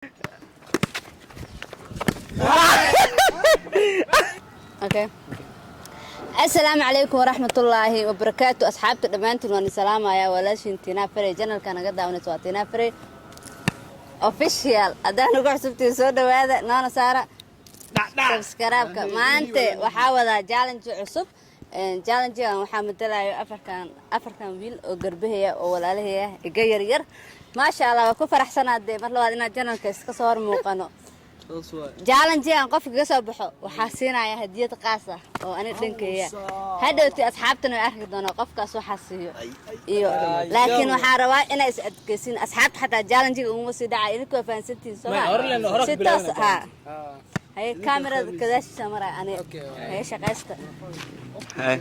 Okay. Asalaamu calaykum waraxmatullaahi wabarakaatu. Asxaabta dhammaantiin waan salaamayaa. Walaashiin Tiinaa Farey, channelka naga daawanaysa waa Tiinaa Farey Official. Haddaan ugu cusubtiin, soo dhawaada, noona saara subscribe-ka. Maanta waxaa wadaa challenge cusub. Challengegan waxaa matalayo afarkan wiil oo garbahaya oo walaalahaya iga yaryar. Maasha Allah, waa ku faraxsanaa dee mar labaad inaad channelka iska soo hor muuqano. Challengegan qofka kaga soo baxo waxaa siinaya hadiyad qaas ah oo ani dhankeeya. Hadhowti asxaabtana way arki doonaa qofkaas waxaa siiyo iyo, laakiin waxaa rabaa inay is adkeysiin asxaabta. Xataa challengega uguma sii dhacay, idinku waa fahansantihiin soo ma? Si toos ha haye, kaamirada gadaashiisa maraya ani. Haye, shaqaysta. Hay.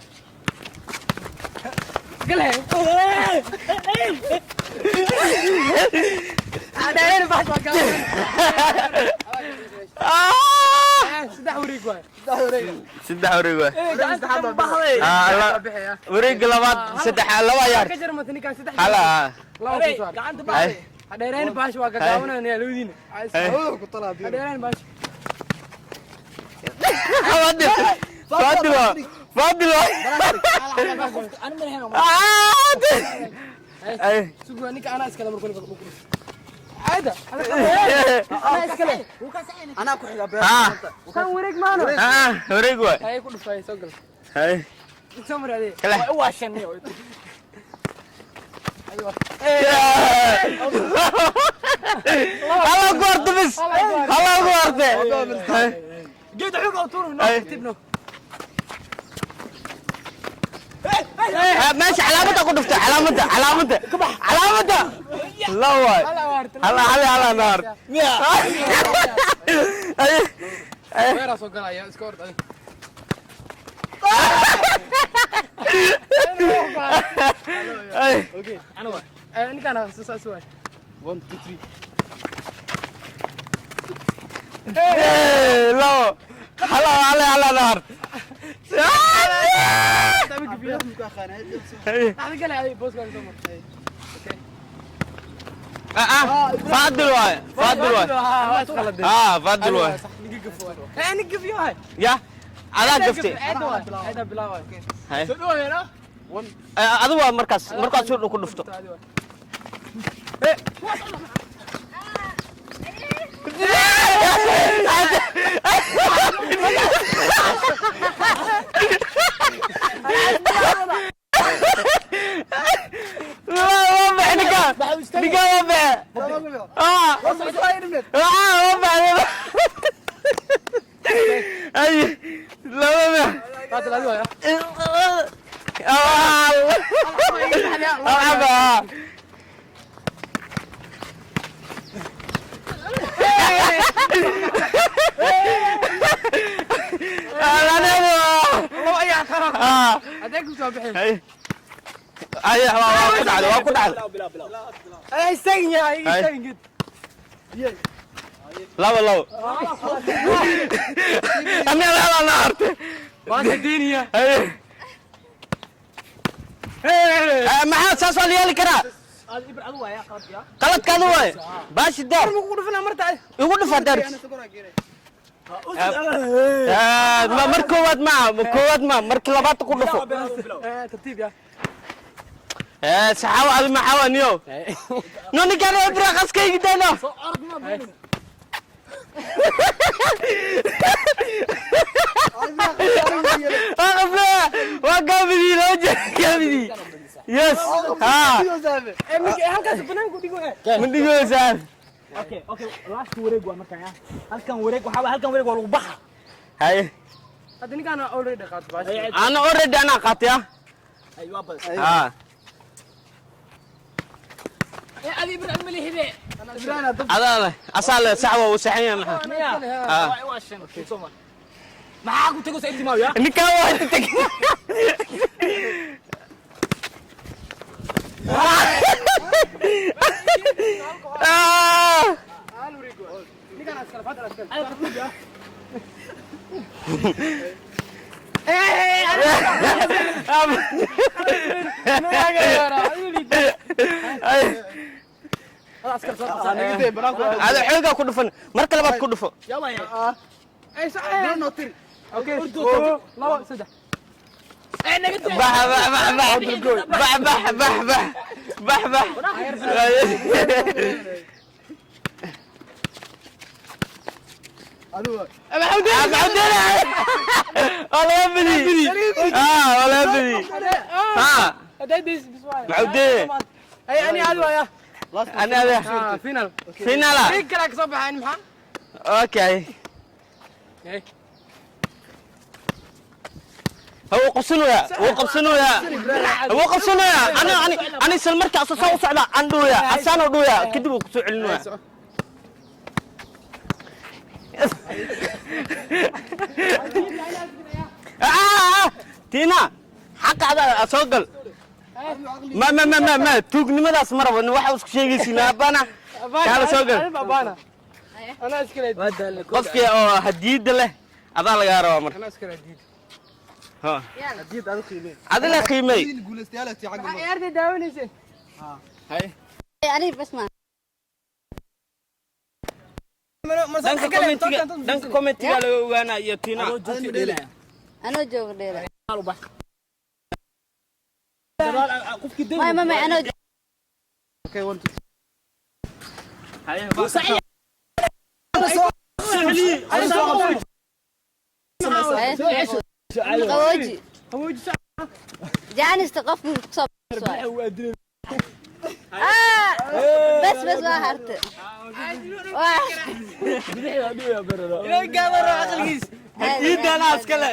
Saddex wareeg waay. Saddex wareeg waay. Wareegga labaad saddex laba ayaar. Ka jarmata ninkaan saddex. Hala. Laba ku soo Hay. hadheerayn baash waa gagaabanaya labadiina. Hadheerayn baash. Fadil. Fadil. Fadil. Ah! Ay. Sugu, ninka anaa iskale markuu ninka dhulku caada anaa iskale. Anaa ku xiga. Ah. Kan wareeg maano. Ah, wareeg waay. Haye, ku dhufay, soo gal. Hay. Soo mar adee. Kale. Waa u waashan. Hala ku harto bis. Hala ku harte. Geed xog oo tuur no tartiib no. Meesha calaamadda ku dhuftay, calaamadda, calaamadda, calaamadda la waay. Hala waarta. Hala, hala, hala naar. Ay. Weeraa soo galaya, iska ord adiga. Ay. Okay, ana waay ninkaan saas waay. 1 2 3. Labo, hala, hala, hala naar. Dhaxda galay adiga, booskaaga soo martay. Faadil waay, faadil waay. Ah, faadil waay. Ya adaa gaftay. Hay. Adigu waa markaas ku dhufto. Waa baxe ninka, ninka waa baxe. Ah, ah, waa baxe. Ay, laba ah, ah. Ah. Ay, ay, waa ku dhacday, waa ku dhacday. Labo, labo. Aniga laba na arte. Ay. Maxaa saas waa la yeeli karaa? Qaladkaadu waay. Baashi daar. Igu dhufa daar. Mar koowaad ma, koowaad ma, markii labaad ku dhufo. Saxaawo adi maxaa waa niyo? No, ninkaan ibra qaskaygi dayno. Waa gaabidii loo jeeda gaabidii. Yes. Ha. Ma dhigoysaan. Okay, last wareeg waa markaan ya. Halkan wareeg waxaa, halkan wareeg waa lagu baxa. Haye. Ana already anaa qaatay ah. Ay, waa bas. Ha. Adaa leh. Asaa leh, sax waa uu saxan yahay maxaa? Ha. Waa shan. Soo mar. Maxaa ku tago sayid maaw ya? Ninkaan waa inta tag. Ah! Ay. Ada xoogaa ku dhufan, marka labaad ku dhufo. Okay, labo, saddex. Bax, bax, bax, bax, bax, bax, bax, bax, bax, bax. Maxamed, waa laga badiyey. Waa laga badiyey. Hadday days bis waay. Maxamed. Ay, ani adi waaya. Ani ada. Final. Finala. Rig kale ka soo baxay maxaa? Okay. هو قبسنويا، هو قبسنويا، هو قبسنويا. انا isla markaa soo socda aan dhuuya, asaan oo dhuuya, kadib uu kusoo celinaya. Tiina, xaqa ada soo gal. Ma ma ma ma ma tuugnimadaas ma rabo. Waxa isku sheegaysiin abana kaala soo gal. Abana. Anaa iskale. Qofkii oo hadiyada leh adaa lagaa rabaa marka. Anaa iskale diid. Ha. Adila qiimey. Ciyaartay daawanaysa. Aniga bas ma. Dhanka commentiga laga ogaanaa iyo Tiina. Anoo joogo dheela. May may may, anoo. Okay, one, two. Qabooji jaanista qofkii kusoo. Bas bas, waa harte. Waa Hadiyadana iskale.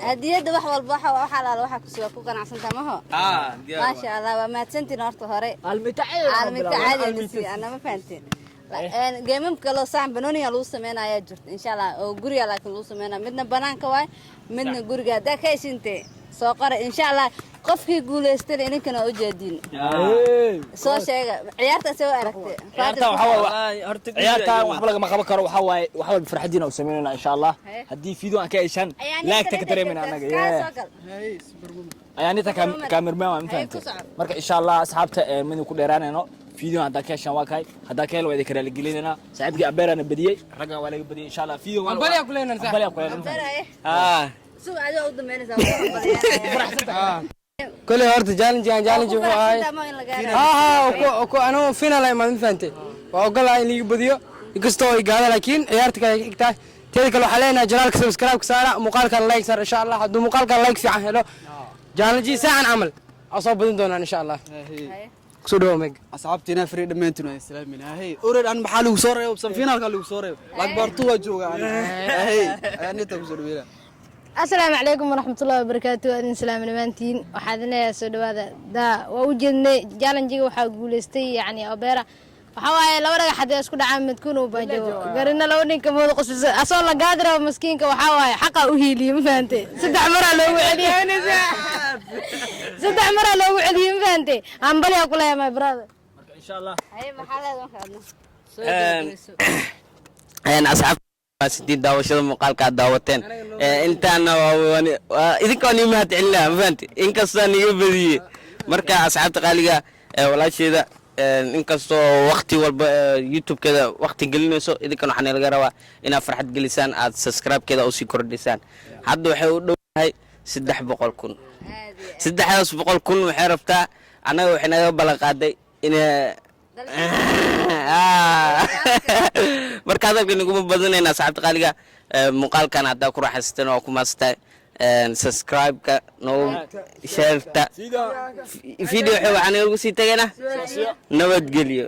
Hadiyadda wax walba waxa waxa laala waxa kusuga ku ganacsantaa maho. Maasha Allah, waa mahadsantiin. Horta hore aalmita caadi nasi ana ma fahanteen. Geemamka loo saacan banooniga lagu sameynayaa jirta, insha Allah, oo guriga laakiin lagu sameynaya. Midna banaanka waay, midna guriga. Haddaa ka heshintee soo qora, insha Allah. Qofkii guuleystana idinkana waa ujeediin, soo sheega. Ciyaarta see u aragtay? Ciyaartan waxaa waaye, ciyaartan waxba lagama qaban karo. Waxaa waaye wax walba farxadiina u sameynayna, insha Allah. Haddii video aan ka heshaan, laagta ka dareemayna anaga. Kaa soo gal. Ayaanita cameraman waa, ma Haye, ku fahantay? soco. Marka insha Allah, asxaabta, midna ku dheeraanayno. Video haddaa ka heshaan waa kahay, haddaa ka hel waa idinka raaligelinayna. Saaxiibkii Abeerana badiyey, raggan waa laga badiyey, insha Allah. Video Ambalyaa ku leenahay, saaxiib. Ambalyaa ku leenahay, ma fahantay? Sug, adiga u dambeynaysaa, waa ku Koley horta challenge aan challenge wuxuu ahay. faraxsantahay ma in lagaa Ha ha, ku anuu final ay imaad, ma fahantay? Waa ogolahay in liiga badiyo inkastoo ay gaado, laakiin ciyaarta kale ay xigtahay. Teeda kale waxaa leenahay channelka subscribe ka saara, muuqaalkan like saar, insha Allah. Hadduu muuqaalkan like fiican helo, challenge saacan camal aa soo badin doonaan, insha Allah. Kusoo dhawow meg. Asxaabtiina free dhammaantiin waa islaamin. Hey, ored an maxaa lagu soo reebo? San finaalka lagu soo reebo, laakiin part 2 waa joogaa. Hey, ayaanita ku soo dhaweynaa. Asalaamu calaykum waraxmatullahi wabarakaatu. Waa idin salaam dhammaantiin. Waxaa idin leeyahay soo dhawaada. Daa waa u jeednay challenge-ga waxaa guuleystay yacni Obeera. Waxaa waaye laba dhagax haddii isku dhacaan, midkuun uu baajogo garina laba ninka mooda qoslisa asoo la gaadi rabo maskiinka. Waxaa waaye xaqa u hiiliyey, ma fahante? Saddex maraa loogu celiyey, saddex maraa loogu celiyey, ma fahante? Hambalyaa ku leeyahay, my brother. Marka insha Allah. Haye, maxaa leedahay marka adna soo gabagabayso? Asxaabta, sidiin daawashada muuqaalka aad daawateen intaana idinka waan ii mahad celinaa, ma fahanti? Inkastaan iga badiyey. Marka asxaabta qaaliga, walaasheeda, inkastoo waqti walba YouTube-keeda waqti gelinayso, idinkan waxaa laga rabaa inaad farxad gelisaan, aad subscribe-keeda usii kordhisaan. Hadda waxay u dhow tahay 300,000. Aad iyo aad. 300,000 waxay rabtaa. Annaga waxay naga ballan qaaday inay. Marka hadalka naguma badanayna, asxaabta qaaliga. Muuqaalkan haddaa ku raaxaysateen, waa ku maasatahay. Subscribe-ka noo, share-ta video. Waxaan nagu sii tagaynaa nabadgelyo.